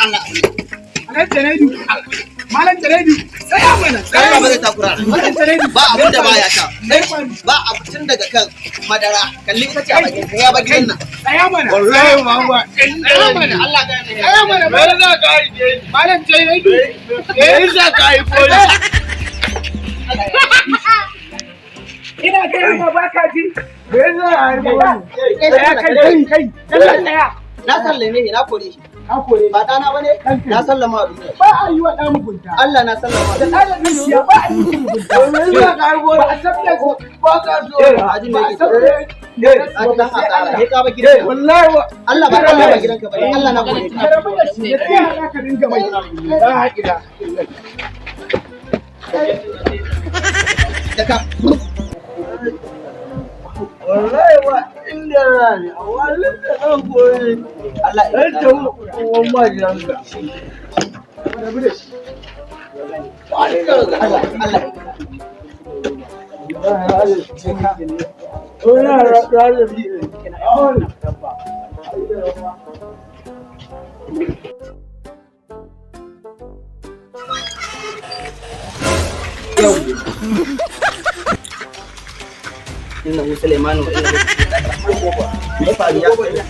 Allah. Malam Janaidu. Malam Janaidu. Tsaya mana. Tsaya Allah ba mana. zai takura. Malam Janaidu. Ba abin da baya sha. Tsaya mana. Ba abu tun daga kan madara. Kalli ita ce a bakin ka ya ba gidan nan. Tsaya mana. Wallahi mama. Tsaya mana. Allah ga ne. Tsaya mana. Me yasa ka haife ni? Malam Janaidu. Me yasa ka haifo ni? Ina gaya ma ba ka ji. Me yasa ka haifo ni? Tsaya kai kai kai. Allah tsaya. Na sallame shi, na kore shi. Ka kore. Ba ɗana bane? Na sallama wa duniya. Ba a yi wa ɗa mugunta. Allah na sallama wa Da duniya. ɗa da dukiya ba a yi musu mugunta. Me yasa ka haifo Ba ni? a san me ko Ba ka so. A ji me ba a yake san so. me A ji dan asara. He ka ba gidan nan. Wallahi wa. Allah ba Allah ba gidanka bane. Allah na kore ka. Ka rabu da shi ya tsaya za ka dinga mai. La ilaha Daka. Wallahi ba inda rani, amma duk da ɗan kore ni. Allah ya Ɗan tafi uwan ma gidanka. Ka rabu da shi. Allah Allah. Innahu Sulaimanu wa innahu Me ya faru ya ku yi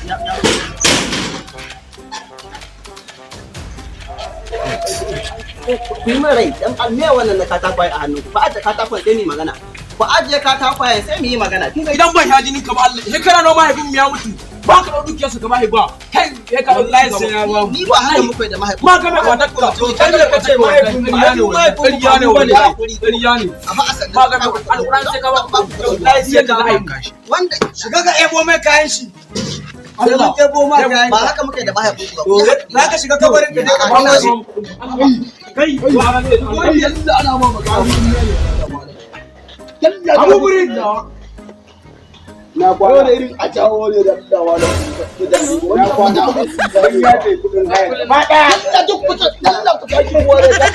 min rai dan me wannan na katakwaye a hannu? Ku ajiye katakwaye sai mu yi magana. Ku ajiye katakwaye sai mu yi magana. Kin ga Idan ban sha jinin ka ba, Allah shekara nawa mahaifin mu ya mutu ba ka dau dukiyarsa ka bahi ba kai ya ka Wallahi sai ya ba mu. Ni ba haka muka yi da mahaifin. Ma ka mai matar ka Kai da kace mahaifin mu ƙarya ne wannan, ƙarya ne wannan, ƙarya ne. Amma a sannan Ma ka mai alƙur'an sai ka ba. Wallahi sai ka ba mu. Wanda Shiga ka ebo mai kayan shi. Sai mun ebo ma kayan ba ka. haka muka yi da mahaifin ku To, ba. za ka shiga kabarin ka je ka Ba ba shi. Kai. Wai yanzu ana ma magana. Abu guri. Na kwana. Wani irin a jawo ne da dawa da Na kwana. Dan ya ce kudin haya. Ba ɗaya. Allah duk kusa Allah ku sake ware da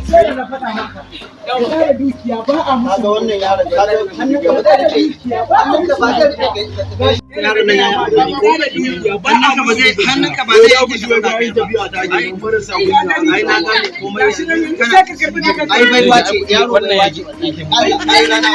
Sai da na faɗa maka. Kula da dukiya ba a musu. kaga wannan yaron, kaga hannunka ba zai rike, hannunka ba zai rike yaron nan ya hannunka ba zai, hannunka ba zai Ya ku shiga ga yin tafiya ta ke marasa kunya. Ai na gane komai. Sai ka karɓi takarda. Ai baiwa ce yaro, baiwa ce. Allah ai rana.